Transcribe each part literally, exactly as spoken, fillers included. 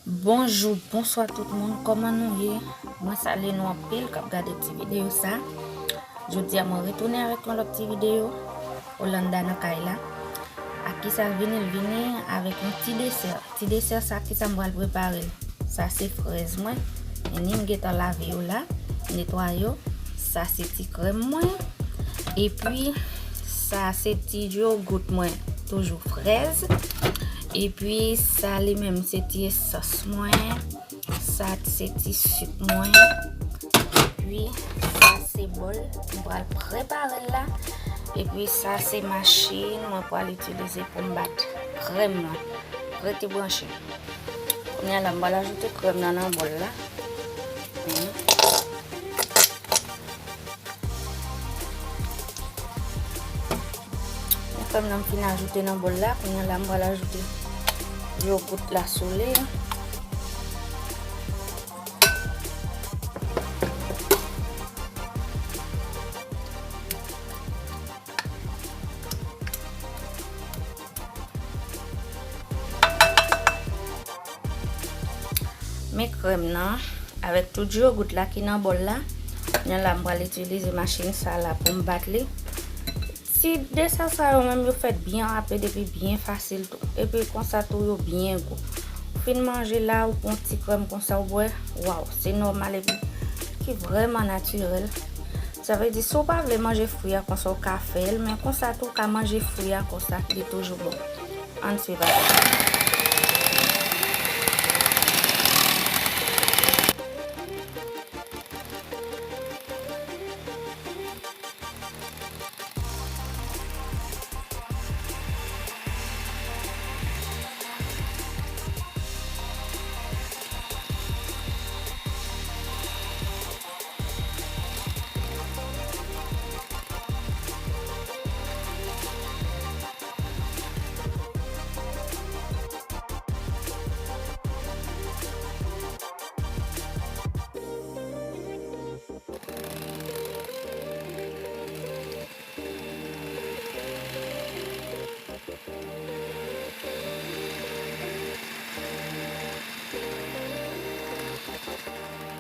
Bonjou, bonswa tout moun, kòman nou ye? Mwen salye nou anpil k ap gade ti videyo sa. Jodi a mwen retounen avèk yon lòt ti videyo. Olanda nan kay la. Ak kisa l vini? L vini avèk yon ti desè. Ti desè sa, kisa m pral prepare l? Sa se frèz mwen. Men ni m gentan lave yo la, netwaye yo. Sa se ti krèm mwen. Epi sa se ti yogout mwen, toujou frèz. Epi sa li menm se ti esans mwen. Sa se ti sik mwen. Epi sa se bòl m pral prepare l la. Epi sa se machin mwen pral itilize pou m bat krèm nan. Rete branche. Kounye a la, m pral ajoute krèm nan nan bòl la. Men krèm nan m fin ajoute nan bòl la. Kounye a la, m pral ajoute yogout la sou li. Men krèm nan avèk tout yogout la ki nan bòl la. Kounye a la, m pral itilize machin sa la pou m bat li. Ti desè sa yo menm, yo fèt byen rapid epi byen fasil tou. Epi konsa tou yo byen gou. Ou fin manje la, ou pran ti krèm konsa, ou bwè. Waw, se nòmal epi ki vrèman natirèl. Sa vle di, si w pa vle manje fwi a konsa, w ka fè l, men konsa tou, w ka manje fwi a konsa, li toujou bon. Ann swiv avè m.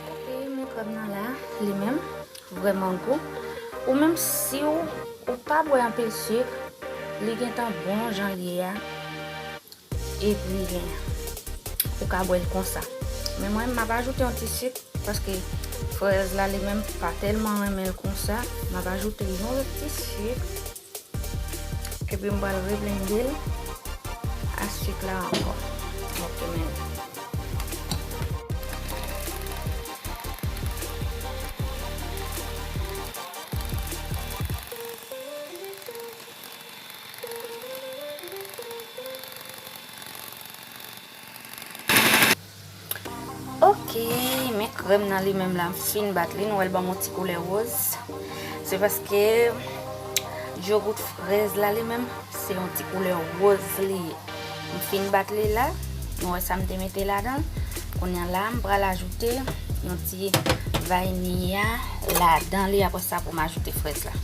Ok, men krèm nan la, li menm, vrèman gou. Ou menm si w, ou pa bwè anpil sik, li gentan bon jan l ye a. Epi, ou ka bwè l konsa. Men mwen, m ap ajoute yon ti sik, paske frèz la, li menm, pa tèlman renmen l konsa. M ap ajoute yon lòt ti sik. Epi m pral reblende l a sik la ankò. Ok, men. Ok, men krèm nan li menm la, m fin bat li, nou wè l ban m yon ti koulè woz. Se paske yogout frèz la li menm, se yon ti koulè woz li ye. M fin bat li la, nou wè sa m te mete ladan l. Kounye a la, m pral ajoute yon ti vaniya ladan li, apre sa pou m ajoute frèz la.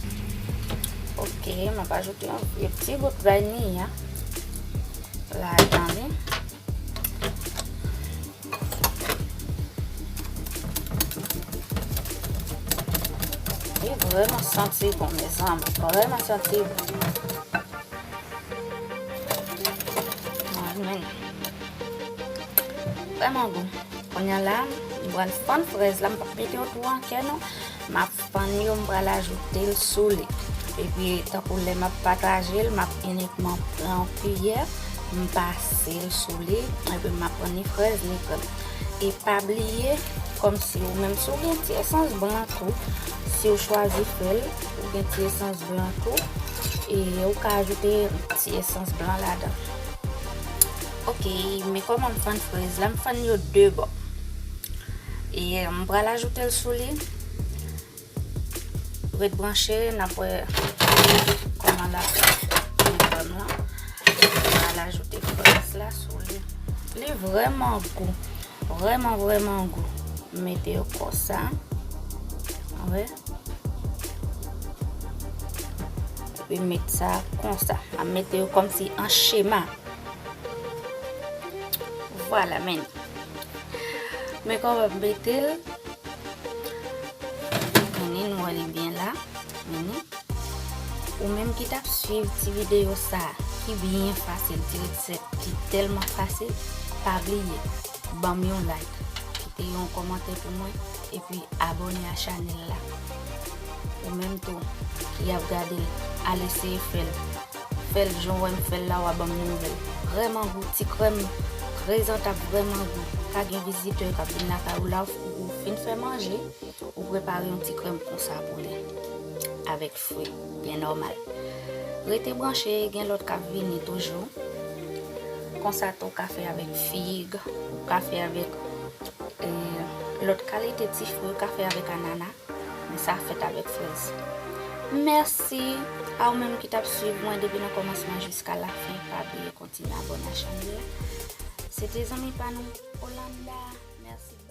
Ok, m ap ajoute yon, yon ti gout vaniya ladan li. Li vrèman santi bon, mezanmi. Vrèman santi bon. Amen. Vrèman gou. Kounye a la, m pral fann frèz la, m p ap mete yo tou an kè non. M ap fann yo, m pral ajoute l sou li. Epi, tankou lè m ap pataje l, m ap inikman pran yon kiyè, m pase l sou li, epi m ap pran ni frèz, ni krèm. E pa bliye, kòmsi ou menm, si w gen ti esans blan tou, si w chwazi fè l, ou gen ti esans blan tou, e ou ka ajoute ti esans blan ladan. Ok, men kòman m fann frèz la, m fann yo de bò. E m pral ajoute l sou li. Ret branche, n ap wè kòman l ap fè krèm lan. M pral ajoute frèz la sou li. Li vrèman gou. Vrèman, vrèman gou. M mete yo konsa. Ou wè? Epi m met sa konsa. M ap mete yo kòmsi an chema. Vwala, men. Men kòman m mete l. Vini, nou wè li byen la. Vini. Ou menm ki t ap swiv ti videyo sa a, ki byen fasil, ti resèt ki tèlman fasil, pa bliye, ban m yon like, kite yon kòmantè pou mwen, epi abòne a chanèl la. Ou menm tou, ki ap gade l, al eseye fè l. Fè l jan w wè m fè l la, w a ban m nouvèl. Vrèman gou, ti krèm prezantab, vrèman gou. Ka gen vizitè k ap vin lakay ou la, ou, ou fin fè manje, ou prepare yon ti krèm konsa pou li. Avèk fwi, byen nòmal. Rete branche, gen lòt k ap vini toujou. Konsa tou, ou ka fè avèk fig, ou ka fè avèk, eh, lòt kalite ti fwi, ou ka fè avèk anana. Men sa fèt avèk frèz. Mèsi a ou menm ki t ap swiv mwen depi nan kòmansman jiska lafen. Pa bliye kontinye abòne a chanèl la. Se te zanmi pa nou, Olanda. Mèsi.